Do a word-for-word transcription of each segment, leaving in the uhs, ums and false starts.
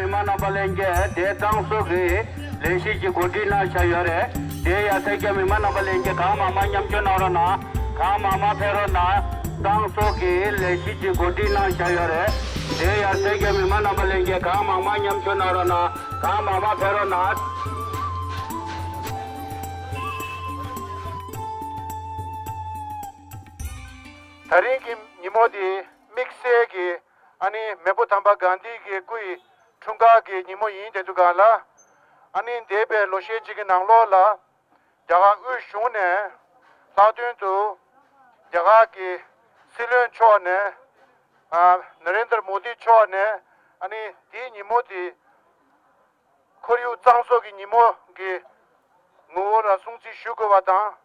མི་མང་རྣམ་པ་ལྷན་རྒྱས་དེ་གཙང་བཟོ་གི་ལས་གཞི་ཅིག་གོ་སྒྲིག་གནང་བཞག་ཡོད་རེད། དེ་ཡར་ཕེབས་མཁན་མི་མང་རྣམ་པ་ལྷན་རྒྱས་གང་མང་མང་མཉམ་ཞུགས་གནང་རོགས་གནང་། གང་མང་མང་ཕེབས་རོགས་གནང་། གཙང་བཟོ་གི་ལས་གཞི་ཅིག་གོ་སྒྲིག་གནང་བཞག་ཡོད་རེད། དེ་ཡར་ཕེབས་མཁན་མི་མང་རྣམ་པ་ལྷན་རྒྱས་གང་མང་མང་མཉམ་ཞུགས་གནང་རོགས་གནང་། གང་མང་མང་ཕེབས་རོགས་གནང་། ད་རིང་གི་ཉིན་མོ་འདི་དམིགས་བསལ་གྱི་ཨ་ནི་མེས་པོ་དམ་པ་གྷན་དྷི་གི་སྐུ་ཡི་འཁྲུངས་སྐར་གྱི་ཉིན་མོ་ཡིན་བསྡད་འདུག་ག་ལ། ཨ་ནི་འདས་པའི་ལོ་ཤས་ཅིག་གི་ནང་ལོགས་ལ་རྒྱ་གར་དབུས་གཞུང་ནས་ལྷག་དོན་དུ་རྒྱ་གར་གྱི་སྲིད་བློན་མཆོག་ནས་ཨ་ན་རེན་དྲ་མོ་དི་མཆོག་ནས་ཨ་ནི་འདིའི་ཉིན་མོ་འདི་ཁོར་ཡུག་གཙང་བཟོ་གི་ཉིན་མོ་གི་ངོ་བོ་ལ་སྲུང་བརྩི་ཞུ་དགོས་པ་དང་།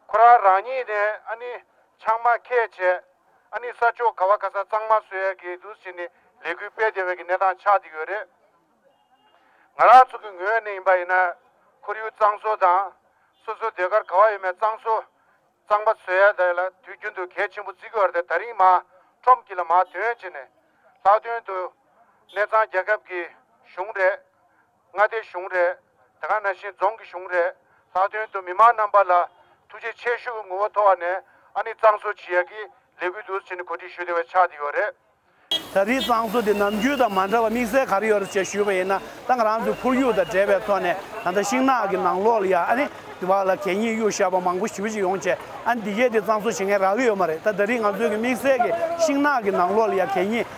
ཁོ་རང་རང་ཉིད་ནས་ཨ་ནི་ཆང་མ་འཁྱེར་བྱས་ཨ་ནི་ས་ཕྱོགས་ག་བ་ག་ས་གཙང་མ་བཟོ་ཡ་གི་འདུག་བྱས་ནས་ལས་འགུལ་སྤེལ་བསྡད་པའི་གི་གནས་སྟངས་ཆགས་བསྡད་ཡོད་རེད། ང་རང་ཚོ་གི་ངོས་ནས་ཡིན་པ་ཡིན་ན་ཁོར་ཡུག་གཙང་བཟོ་དང་སོ་སོ་ཟློས་གར་ག་བ་ཡོད་མེད་གཙང་བཟོ་གཙང་པ་བཟོ་ཡ་དེ་ལ་དུས་རྒྱུན་དུ་གལ་ཆེན་པོ་བརྩི་གི་ཡོད་རེད། དེ་ད་རིང་མར་ཁྲོམ་དཀྱིལ་ལ་མར་ཐོན་བྱས་ནས་ལྷག་དོན་དུ་གནས་ཚང་རྒྱལ་ཁབ་ཀྱི་གཞུང་རེད། མངའ་སྡེ་གཞུང་རེད། དེ་ག་ནང་བཞིན་རྫོང་གི་གཞུང་རེད། ལྷག་དོན་དུ་མི་མང་རྣམ་པ་ལ་ཐུགས་རྗེ་ཆེ་ཞུ་གི་ངོ་བོ་ཐོག་ནས་ཨ་ནི་གཙང་བཟོ་བྱེད་ཡ་གི་ལས་འགུལ་འདུག་བྱས་ནས་གོ་སྒྲིག་ཞུས་བསྡད་པ་ཆགས་བསྡད་ཡོད་རེད། ད་རེས་གཙང་བཟོ་དེ་ནམ་རྒྱུན་དང་མ་འདྲ་བ་དམིགས་བསལ་ག་རེ་ཡོད་རེད་ཅེས་ཞུས་པ་ཡིན་ན། ད་ང་རང་ཚོའི་ཁོར་ཡུག་དང་འབྲེལ་བའི་ཐོག་ནས་ད་ལྟ་ཤིང་ནགས་ཀྱི་ནང་ལོགས་ལ་ཡ་ཨ་ནི་དེ་བ་ལ་གད་སྙིགས་གཡུག་བཞག་པ་མང་པོ་ཞེ་པོ་ཅིག་ཡོང་བྱས། ཨ་ནི་འདི་གས་དེ་གཙང་བཟོ་བྱེད་མཁན་རག་གི་ཡོད་མ་རེད། ད་ད་རེས་ང་ཚོའི་གི་དམིགས་བསལ་གྱི་ཤིང་ནགས་ཀྱི་ནང་ལོགས་ལ་ཡ་གད་སྙིགས་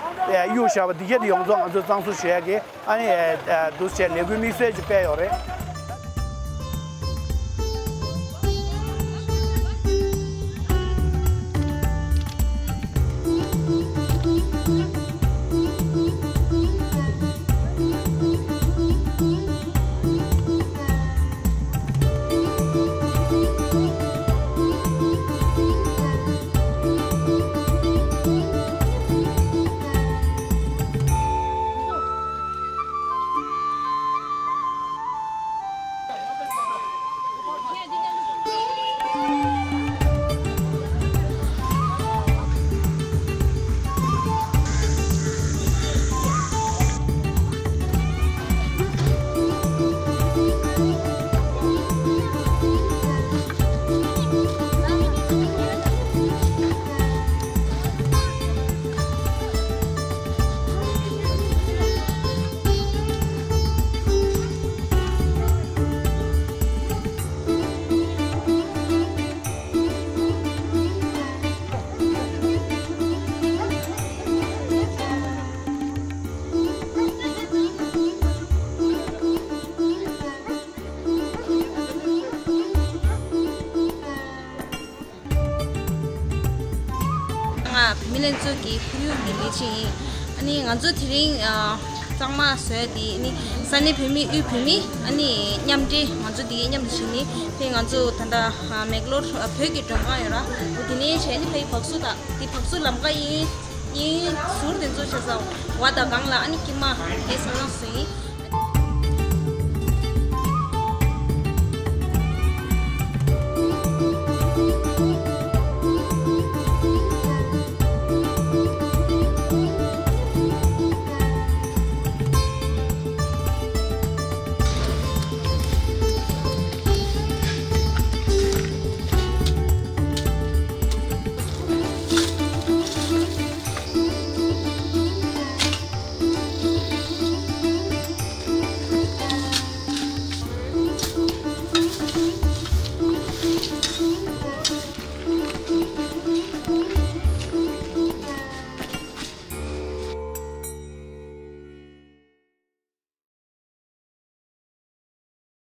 གཡུག་བཞག་པ་འདི་གས་དེ་ཡོངས་རྫོགས་ང་ཚོས་གཙང་བཟོ་བྱེད་ཡ་གི་ཨ་ནི་འདུག་བྱས་ལས་འགུལ་དམིགས་བསལ་ཅིག་སྤེལ་ཡོད་རེད། ང་བུད་མེད་ལྷན་ཚོགས་ཀྱི་ཁོར་ཡུག་གི་ལས་བྱེད་ཡིན། ཨ་ནི་ང་ཚོ་དེ་རིང་ཨ་གཙང་མ་བཟོ་ཡ་དེ་ཨ་ནི་ས་གནས་བོད་མི་དབུས་བོད་མི་ཨ་ནི་མཉམ་འབྲེལ་ང་ཚོ་དེ་གའི་མཉམ་དུ་བྱས་ནས་ཕ་ང་ཚོ་ད་ལྟ་ཨ་མེག་ལོར་ཨ་བོད་ཀྱི་མགྲོན་ཁང་ཡོད་ར། འོ་དེ་ནས་བྱས་ནས་ཕ་གི་བག་སུ་དང་དེ་བག་སུ་ལམ་ཁ་གཡས་གཡས་ཟུར་དེ་ཚོ་བྱས་ཙང་བ་དང་སྒང་ལ་ཨ་ནི་སྐྱེས་མ་དེ་ས་ལང་བཟོ་ཡིན།